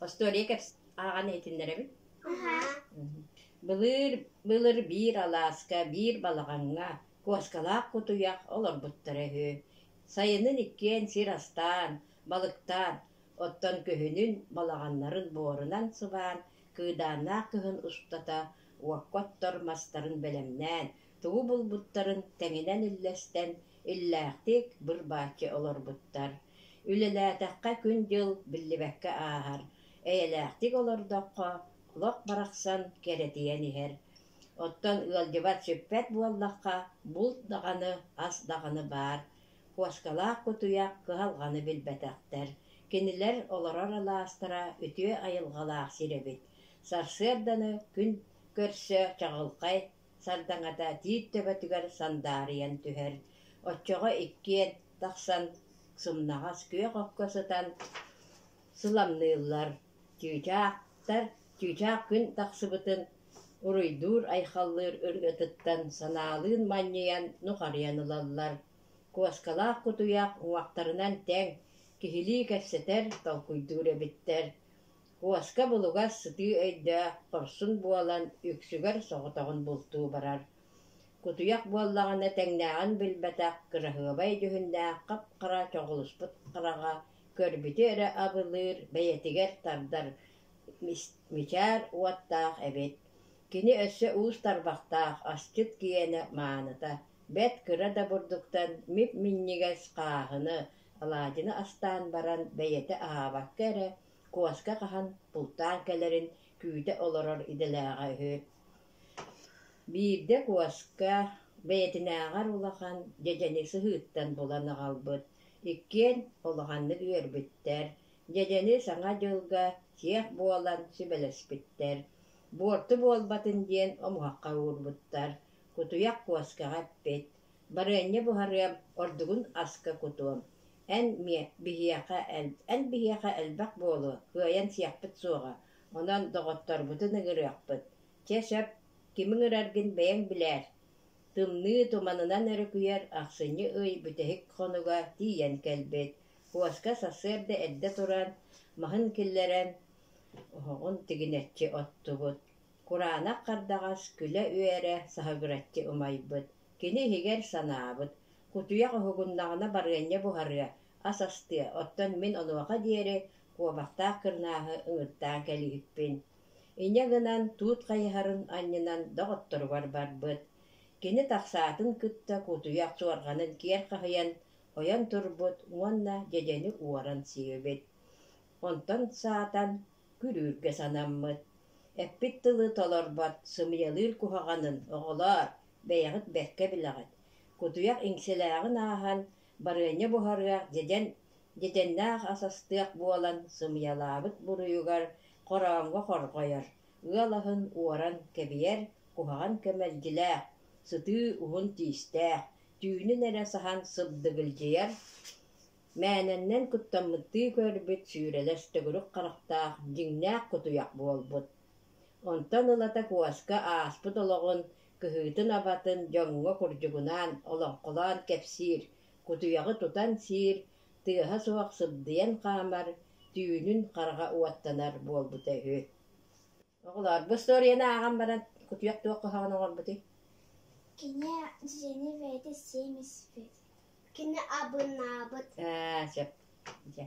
Остуоруйа кэпс ааҕан иһитиннэрэбин. Былыр былыр биир алааска, биир балаҕаҥҥа куоскалаах кутуйах олорбуттара үһү. Сайынын иккиэн сир астаан, балыктаан, оттон күһүнүн балаҕаннарын буорунан сыбаан, кыыдааннаах кыһын устата уокка оттор мастарын бэлэмнээн, тугу булбуттарын тэҥинэн үллэстэн, иллээхтик быр-бааччы олорбуттар. Үлэлээтэххэ күн-дьыл биллибэккэ ааһар, эйэлээхтик олордоххо олох барахсан кэрэтийэн иһэр. Оттон ыалдьыбат сүппэт буоллахха, булт даҕаны, ас даҕаны баар. Куоскалаах кутуйах кыһалҕаны билбэтэхтэр. Кинилэр олорор алаастара үтүө айылҕалаах сир эбит. Сарсыарданы күн көрсө чаҕылхай сардаҥата тиит төбөтүгэр сандаарыйан түһэр. Оччоҕо иккиэн тахсан сымнаҕас күөх окко сытан сыламныыллар. Чыычаахтар чыычаах күн тахсыбытын уруйдуур-айхаллыыр ырыатыттан санаалыын манньыйан нухарыйан ылаллар. Куоскалаах кутуйах уҥуохтарынан тэҥ, киһилии кэпсэтэр, толкуйдуур эбиттэр. Куоска булугас сытыы өйдөөх, хорсун буолан үксүгэр соҕотоҕун бултуу барар. Кутуйах буоллаҕына тэҥнээҕин билбэтэх, кыраһыабай дьүһүннээх хап-хара чоҕулуспут хараҕа көрбүтү эрэ абылыыр, бэйэтигэр тардар мичээр уоттаах эбит. Кини өссө уус тарбахтаах асчыт киэнэ мааныта, бэрт кыра да бурдуктан мип-минньигэс хааһыны, алаадьыны астаан баран бэйэтэ аһаабакка эрэ куоска хаһан бултаан кэлэрин күүтэ олорор идэлээҕэ үһү. Биирдэ куоска бэйэтинээҕэр улахан дьэдьэни сыһыыттан булан аҕалбыт. Иккиэн улаханнык үөрбүттэр, дьэдьэни Саҥа дьылга сиэх буолан сүбэлэспиттэр, буорту буолбатын диэн омуһахха уурбуттар. Кутуйах куоскаҕа эппит: «Барыанньа буһарыам, ордугун аска кутуом, эн биһиэхэ, эн биһиэхэ элбэх буолуо, кыайан сиэхпит суоҕа, онон доҕотторбутун ыҥырыахпыт. Чэ сөп, кими ыҥыраргын бэйэҥ билээр» Тымныы туманынан өрүкүйэр ахсынньы ый бүтэһик хонуга тиийэн кэлбит. Куоска сарсыарда эрдэ туран, маһын киллэрэн, оһоҕун тигинэччи оттубут. Кураанах хардаҕас күлэ-үөрэ саһыгыраччы умайбыт. Кини иһигэр санаабыт: «Кутуйах уһугуннаҕына барыанньа буһарыа, ас астыа, оттон мин онуоха диэри куобахтаах кырнааһы ыҥыртаан кэлиһиппин» Инньэ гынан туут хайыһарын анньынан доҕотторугар барбыт. Кини тахсаатын кытта кутуйах суорҕанын киэр хаһыйан ойон турбут уонна дьэдьэни уоран сиэбит. Онтон саатан күрүүргэ санаммыт. Эппит тылы толорбот, сымыйалыыр куһаҕанын, оҕолоор, бэйэҕит бэркэ билэҕит. Кутуйах иҥсэлээҕин ааһан, барыанньа буһарыах дьэдьэн дьэдьэннээх ас астыах буолан сымыйалаабыт буруйугар хорооҥҥо хорҕойор, ыал аһын уоран кэбиһэр куһаҕан кэмэлдьилээх, сытыы уһун тиистээх, түүнүн эрэ саһан сыбдыгылдьыйар, мээнэннэн куттаммыттыы көрбүт сүүрэлэс төгүрүк харахтаах дьиҥнээх кутуйах буолбут. Онтон ылата куоска ааспыт олоҕун кыһыытын-абатын дьоҥҥо курдьугунаан олоҥхолоон кэпсиир, кутуйаҕы тутан сиир, тыаһа суох сыбдыйан хаамар, түүнүн хараҕа уоттанар буолбута үһү. Оҕолоор, бу остуоруйаны ааҕан баран кутуйах туох куһаҕан оҥорбутуй? Кини дьиэни бэйэтэ сиэн испит. Кини абынаабыт. Аа, сөп. Дьэ.